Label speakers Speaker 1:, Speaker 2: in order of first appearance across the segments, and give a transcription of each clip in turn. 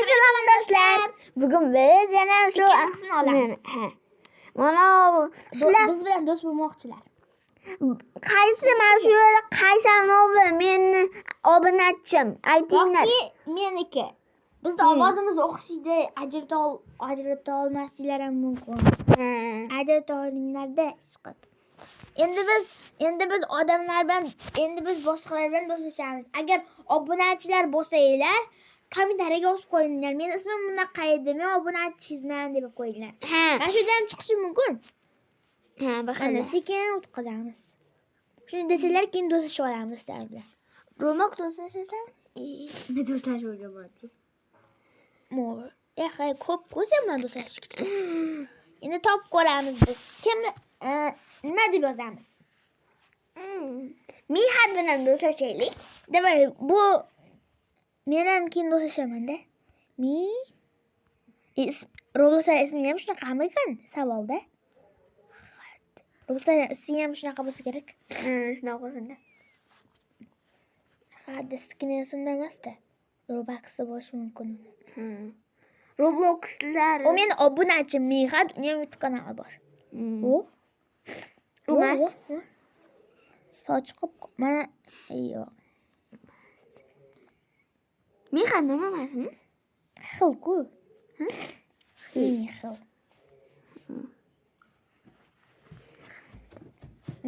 Speaker 1: Salom do'stlar. Bugun biz yana shu
Speaker 2: Ikkinchisini olamiz.
Speaker 1: Ha. Mana shular
Speaker 2: Biz bilan do'st bo'lmoqchilar.
Speaker 1: Qaysi mana shu yerda qaysi anovi meni obunachim aytinglar.
Speaker 2: Yoki meniki. Bizda ovozimiz o'xshaydi, ajrata olmasliklari ham mumkin.
Speaker 1: Ha.
Speaker 2: Ajrata olinglarda chiqib. Endi biz odamlar bilan, endi biz boshqalar bilan do'stlashamiz. Agar obunachilar bo'lsanglar, kommentariyaga yozib qo'yinglar. Meni ismim bunaqa edi, men obunachizman deb qo'yinglar.
Speaker 1: Ha.
Speaker 2: Mana shundan ham chiqishi mumkin.
Speaker 1: Ha, bir
Speaker 2: Mana
Speaker 1: xil.
Speaker 2: sekin o'tkazamiz. Shuni desalar keyin do'stlashib olamiz sizlar bilan.
Speaker 1: Ro'moq do'stlashasan?
Speaker 2: Ne do'stlashib o'rganmadi? Mor. Eh, ko'p ko'z bilan do'stlashdik. Endi topib ko'ramiz biz. Kim nima deb yozamiz?
Speaker 1: Mihat bilan do'stlashaylik.
Speaker 2: Давай, bu men ham keyin do'stlashaman-da. Mi Robloxdan ismi ham shunaqamikan savolda? Robloxdan ismi ham shunaqa bo'lsa kerak.
Speaker 1: Ha, shunaqa bo'lsin-da.
Speaker 2: Ha, skin ismida emas-da. Robux'i bo'lishi mumkin uni.
Speaker 1: Ha. Robloxlar.
Speaker 2: U meni obunachim Mihat, uni ham YouTube kanali bor. U
Speaker 1: Emas.
Speaker 2: Sochi qop mana yo'q.
Speaker 1: Mihat nima emasmi?
Speaker 2: Xil-ku. Xil.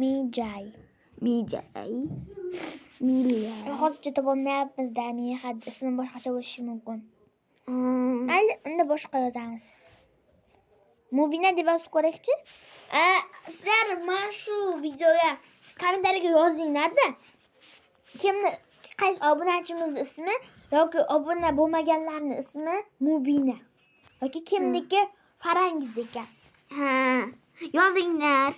Speaker 2: Mijay.
Speaker 1: Mijay. Milya.
Speaker 2: Hozircha topolmayapmiz-da, Mihat ismi boshqacha bo'lishi mumkin. Mayli, unda boshqa yozamiz. Mubina deb yozib ko'raylikchi. Sizlar mana shu videoga kommentariyaga yozinglar-da. Kimni qaysi obunachimiz ismi yoki obuna bo'lmaganlarning ismi Mubina yoki kimniki Farangiz ekan.
Speaker 1: Ha. Yozinglar.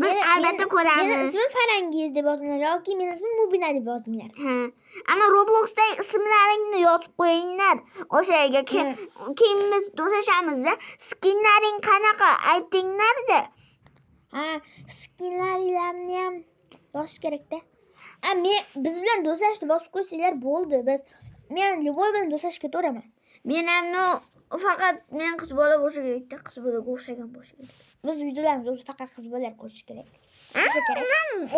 Speaker 1: Biz albatta ko'ramiz.
Speaker 2: Meni ismim Farangiz deb yozinglar yoki meni ismim Mubina deb yozinglar.
Speaker 1: Ha. Ana Robloxda ismlaringni yozib qo'yinglar. O'sha yerga keyin biz do'stlashamizda skinlaring qanaqa aytinglar-da.
Speaker 2: Ha, skinlaringlarni ham yozish kerak-da. A, men biz bilan do'stlashni bosib qo'ysanglar bo'ldi. Biz men любой bilan do'stlashib ketaveraman.
Speaker 1: Men ham no faqat men qiz bola bo'lsa kerak-da, qiz bolaga o'xshagan bo'lsa kerak.
Speaker 2: Biz videolarimiz o'zi faqat qiz bolalar ko'rishi kerak. Bo'lsa kerak.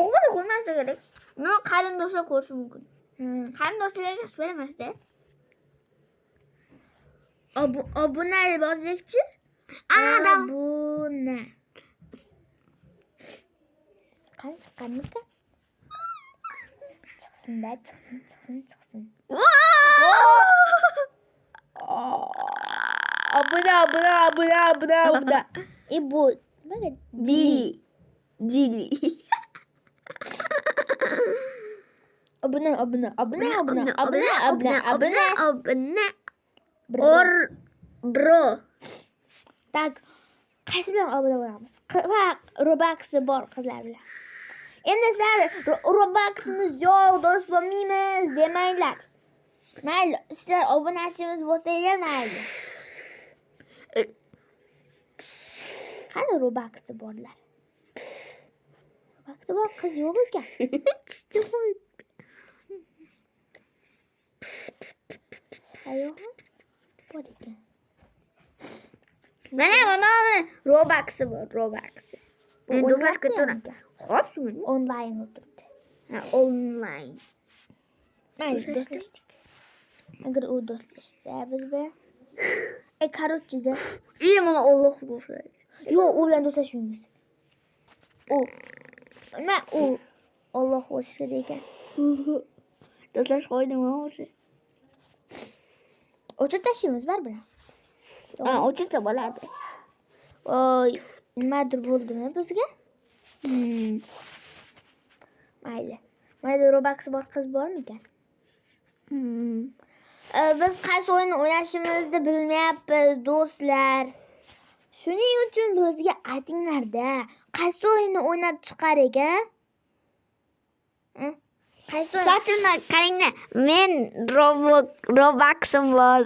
Speaker 1: O'g'il ko'rmasa kerak. No, qarindoshlar ko'rishi mumkin. Qarindoshlarga qiz bola emas-da.
Speaker 2: Obuna deb yozaylikchi. Obuna. Qani chiqqanmikan? Chiqsin-da, chiqsin, chiqsin, chiqsin. Obuna, obuna, obuna, obuna, obuna. E bu nimaga?
Speaker 1: Dili. Dili.
Speaker 2: Obuna, obuna, obuna, obuna, obuna, obuna, obuna.
Speaker 1: Obuna. Or bro.
Speaker 2: Tak, qaysi bilan obuna bo'lamiz? Va Robux'i bor qizlar bilan. Endi sizlar Robux'imiz yo'q, do'st bo'lmaymiz demanglar. Mayli, sizlar obunachimiz bo'lsanglar mayli. Qani Robux'i borlar? Robux'i bor qiz yo'q ekan. Ha, yo'qmi? Bor ekan.
Speaker 1: Mana mana Robux'i bor, Robux'i.
Speaker 2: Bu
Speaker 1: Men do'stlar
Speaker 2: o'ynayapti
Speaker 1: ketaman.
Speaker 2: ekan.
Speaker 1: Xo'p, shuni.
Speaker 2: Onlayn o'tiribdi.
Speaker 1: Ha, onlayn.
Speaker 2: Mayli, do'stlashdik. Agar u do'stlashsa biz bilan. Короче, da.
Speaker 1: Mana Alloh bo'lsa.
Speaker 2: Yo'q, u bilan do'stlashmaymiz. U nima u Alloh bo'lishi kerak ekan.
Speaker 1: Do'stlash qo'ydimi o'zi?
Speaker 2: O'chirib tashlaymiz baribir.
Speaker 1: Ha, o'chirsa bo'ladi.
Speaker 2: Voy, nimadir bo'ldimi bizga? Mayli. Mayli, Robux bor qiz bormikan? Biz qaysi o'yinni o'ynashimizni bilmayapmiz, do'stlar. Shuning uchun bizga aytinglar-da, qaysi o'yinni o'ynab chiqar ekan? Qaysi o'yin?
Speaker 1: Sochimni qaranglar, men Robux'im bor.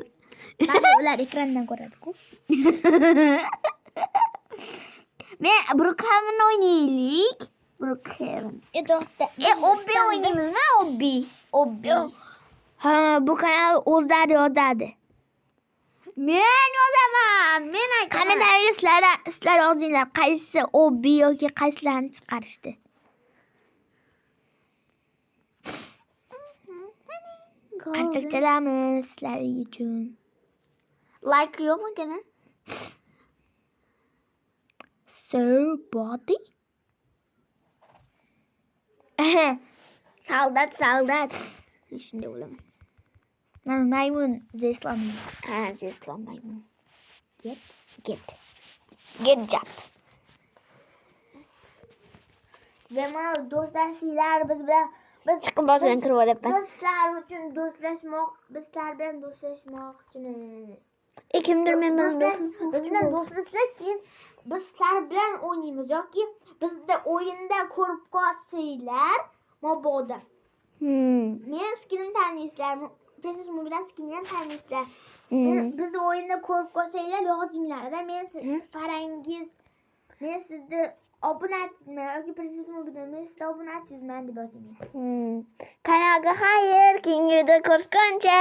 Speaker 2: Mana ular ekrandan ko'radi-ku.
Speaker 1: Men Brookhaven o'ynaylik. Brookhaven.
Speaker 2: To'xta.
Speaker 1: Obbi o'ynaymizmi? Obbi. Obbi.
Speaker 2: Yo'q. Ha, bu kanal o'zlari yozadi.
Speaker 1: Men yozaman. Men aytaman.
Speaker 2: Kommentariyaga sizlar yozinglar, qaysi obbi yoki qaysilarini chiqarishdi. Qarsak chalamiz sizlar uchun.
Speaker 1: Like yo'qmikan? A?
Speaker 2: Sir body.
Speaker 1: Soldat, soldat. Shunday bo'laman.
Speaker 2: Man maymun Zeslam.
Speaker 1: Ha, Zeslom maymun. Get, get. Get job.
Speaker 2: Bemalol do'stlashinglar biz bilan. Biz
Speaker 1: Chiqib boshidan kirib olyapman.
Speaker 2: Biz sizlar uchun do'stlashmoq, biz sizlar bilan do'stlashmoqchimiz.
Speaker 1: Kimdir men bilan
Speaker 2: Biz bilan do'stlashsak, keyin biz sizlar bilan o'ynaymiz yoki bizni o'yinda ko'rib qolsanglar mabodo. Meni skinim taniysizlar, Princess Mobile'dan skinini ham taniysizlar. Bizni o'yinda ko'rib qolsanglar yozinglar-da, men Farangiz, men sizni obunachizman yoki Princess Mobile'dan men sizni obunachizman deb yozinglar.
Speaker 1: Kanalga xayr, keyingi videoda ko'rishguncha.